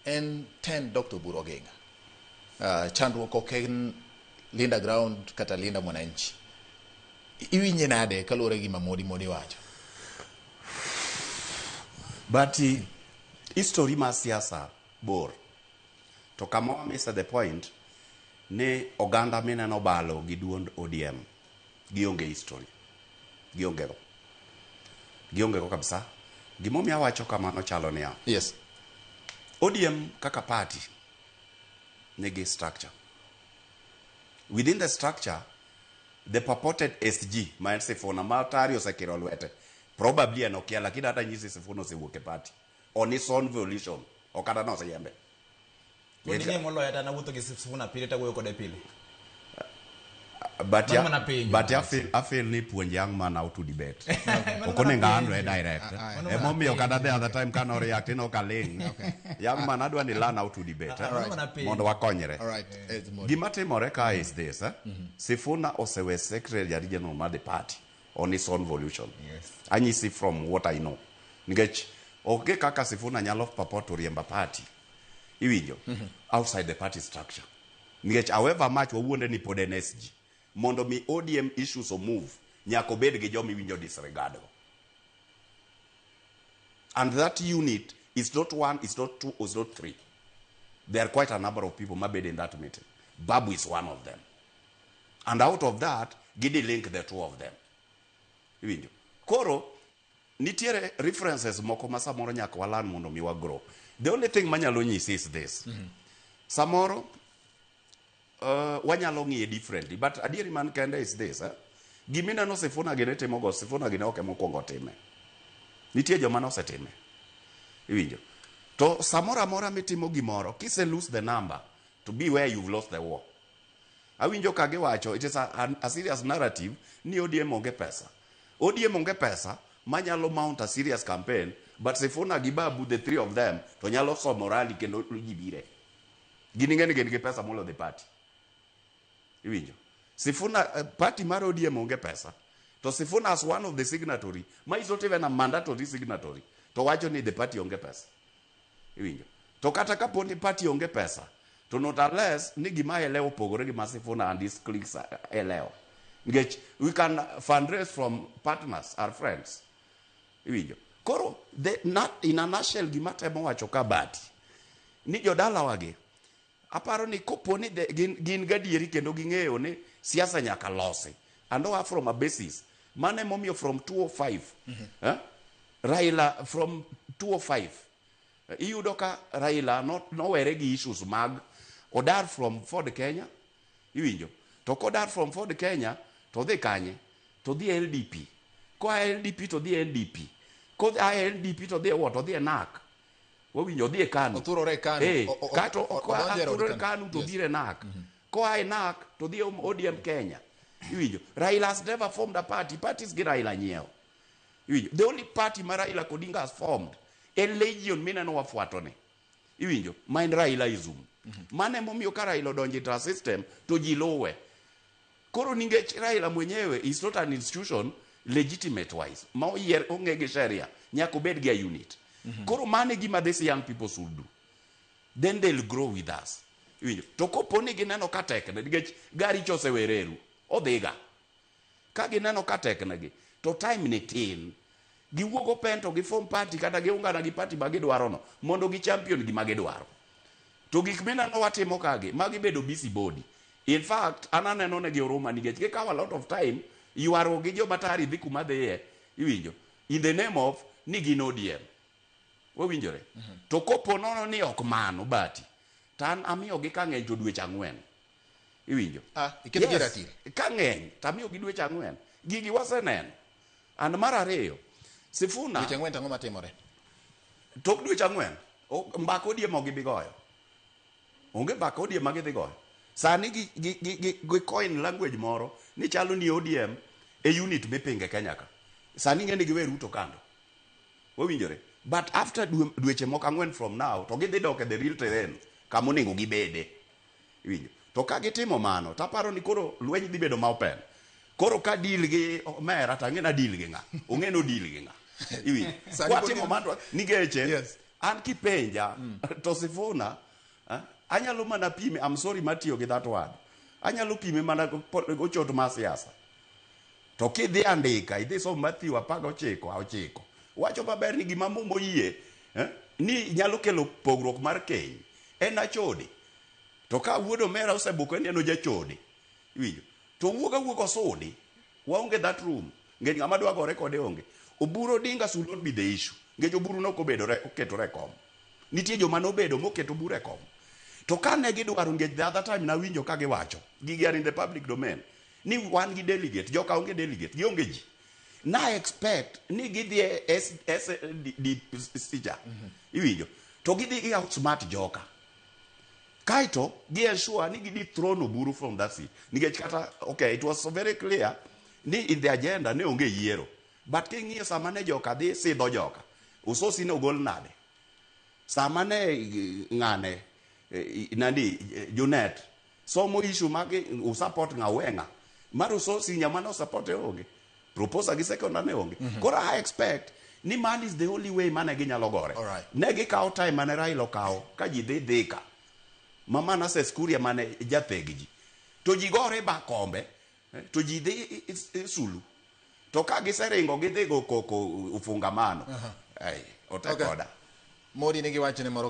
En ten Dr. Oburu Oginga. Chandruok ok en Linda Ground kata Linda Mwananchi. Iwinje nade kaluwore gi gima Modi Modi wacho? But history mar siasa bor. To kama wa miss the point ni oganda mineno balo gi duond ODM gionge history. Gionge go. Gionge go kabisa. Gimomiyo awacho kamano chalo niya. ODM kaka party nigi structure. Within the structure, the purported SG ma en Sifuna ma Tari osekiro lwete probably en okia, lakini hata nyisi Sifuna osewuok e party on his own volition, ok kata noseyembe. Pod ing'e moloyo hata nawuotho gi Sifuna pile tawuoyo kode pile. But Mano ya, mana penjo. but I feel ni puonj young man how to debate. Mano Ok mana onego penjo. handle direct. Mano mana Emomiyo kata the penjo. other time kane oreact ino kaling. Young man adwa ni learn how to debate. Ah, mano mana penjo. Mondo wakonyre. All right. Ed Modi. Gima timore ka is this, eh? Sifuna osewe secretary general mar the party on his own volition. Anyisi from what I know. Nikech onge kaka Sifuna nyalo purport to riemba party. Iwinjo? Outside the party structure. Nikech however much wawuonde ni pod en SG. Mondo mi ODM issues o move, nyaka obed gi joma iwinjo disregard go. And that unit is not one, is not two, is not three. There are quite a number of people mabed in that meeting. Babu is one of them. And out of that, gidi link the two of them. Iwinjo? Koro, nitiere references moko ma samoro nyaka walan mondo mi wagrow. The only thing manyalo nyisi is this. Samoro, wanyalo ng'iye differently, but adieri man kende is this. Eh? Gimineno Sifuna gini timogo, Sifuna gini ok emokwongo time. Nitie joma nosetime. Iwinjo? To samoro amora mitimo gimoro, kise lose the number, to be where you've lost the war. Awinjo ka giwacho, it is a serious narrative ni ODM onge pesa. ODM onge pesa manyalo mount a serious campaign, but Sifuna gi Babu, the three of them, to nyalo somo rally kendo ji bire. Gin ing'e ni gin gi pesa molo the party. Iwinjo? Sifuna, party mar ODM onge pesa. To Sifuna as one of the signatory, ma is not even a mandatory signatory, to wacho ni the party onge pesa. Iwinjo? To kata kapo ni party onge pesa, to not unless ni gima elewo opogore gi ma Sifuna and his cliques elewo. Nikech we can fundraise from partners, our friends. Iwinjo? Koro, the, not, in a nutshell, gima temo wacho ka bati, ni jodalawagi, aparo ni kopo ni gin gadieri kendo ging'eyo ni siasa nyaka losi. And oa from a basis. Mano emomiyo from 205, eh? Raila from 205, iyudo ka Raila nowere gi issues mag odar from Ford Kenya, iwinjo? To kodar from Ford Kenya, to dhi kanye? To dhi LDP. Koa LDP to dhi NDP. Koa LDP to dhi e what? To dhi e NARC. Wawinjo, odhi e KANU. Othurore e KANU. Kato koa Odonjo e od othurore KANU. KANU to biro e NARC. Koa e NARC to dhi e ODM Kenya. Iwinjo? Raila has never formed a party. Parties gi Raila nyiewo. Iwinjo? The only party ma Raila Odinga has formed en Legion mineno wafuato ni. Iwinjo? Ma en Railaism. Mano emomiyo ka Raila odonjo e system to ji luwe. Koro nikech Raila mwenyewe is not an institution legitimate wise ma oyier ong'e gi sheria nyaka obed gi a unit. Koro mano e gima these young people should do. Then they'll grow with us. Iwinjo? To kopo ni gineno ka tekne nikech gari cha osewereru odhiga. Ka gineno ka teknegi to time ni tin. Giwuog open to giform party kata giungana gi party ma gidwaro no mondo gi champion gima gidwaro. To gik mineno watimo kagi, magi bedo busy body. In fact, an aneno negi huruma nikech gikawo a lot of time ywaruok gi joma tayari dhi kuma dhiye, iwinjo, in the name of ni gin ODM. Wawinjore? To kopo nono ni ok mano bati, to an amiyogi ka ng'eny to dweche 4. Iwinjo? Ah, iketo gi ratil. Ka ng'eny to amiyogi dweche 4. Gigi waseneno. And mar ariyo, Sifuna... Dweche 4 to ang'o matimore? Tok dweche 4, mbaka ODM ok gibi goyo. Onge mbaka ODM ma gidhi goyo. Sani gi coin language moro ni chalo ni ODM e unit mipinge Kenya ka. Sani ing'e ni giwe Ruto kando. Wawinjore? But after dweche moko 4 from now, to gidhi dok e the real terrain kama onego gibede. Iwinjo? To ka gitimo mano, to aparo ni koro lweny dhi bedo ma open. Koro ka deal gi omera to ang'e na deal gi ng'a. Ong'e no deal gi ng'a. Iwinjo? Sani Kwatimo pod mano nikech Yes. An kipenja to Sifuna anyalo mana pime, I'm sorry matiyo gi that word. Anyalo pime mana gochot mar siasa. To kidhi andika, idhi som Matthew 19:9. Wacho maber ni gima Muma oyie ni nyalo kelo pogruok mar keny en achode. To ka wuod omera osebuko ni en ojachode. Iwinjo? To wuog awuoga osudi. Waonge that room. Ngech ng'ama dwa gore kode onge. Oburu Odinga should not be the issue. Ngech Oburu nok obedore oketore e kom. Nitie joma nobedo moketo Oburu e kom. To ka ne gidwaro ngech the other time nawinjo ka giwacho. Gigi are in the public domain. Ni wan gi delegate, joka onge delegate, gionge ji. Na expect ni gidhi e S, S, D, D, C cha. Iwinjo? To gidhi gi outsmart joka. Kaito, gi ensure ni gi dethrone Oburu from that seat. Nikech kata, okay, it was so very clear ni in the agenda ne onge yiero. But king'iyo sama ne joka dhi sidho joka, Usosi ne ogol nade? Sama ne ng'ane, nandi, Junet, somo issue mag usupport ng'a uwe ng'a. Mar Usosi nyama no support e onge. Proposer gi seconder ne onge. Koro I expect ni man is the only way mane ginyalo gore. Alright. Ne gikawo time mane Raila okawo ka ji dhi Thika. Ma Manasseh Kuria mane jatheg ji. To ji gore ba kombe, to ji dhi Sulu. To ka giseringo gidhi go koko ufungamano. Ai, ote Okay. koda. Modi nigi wachne moro.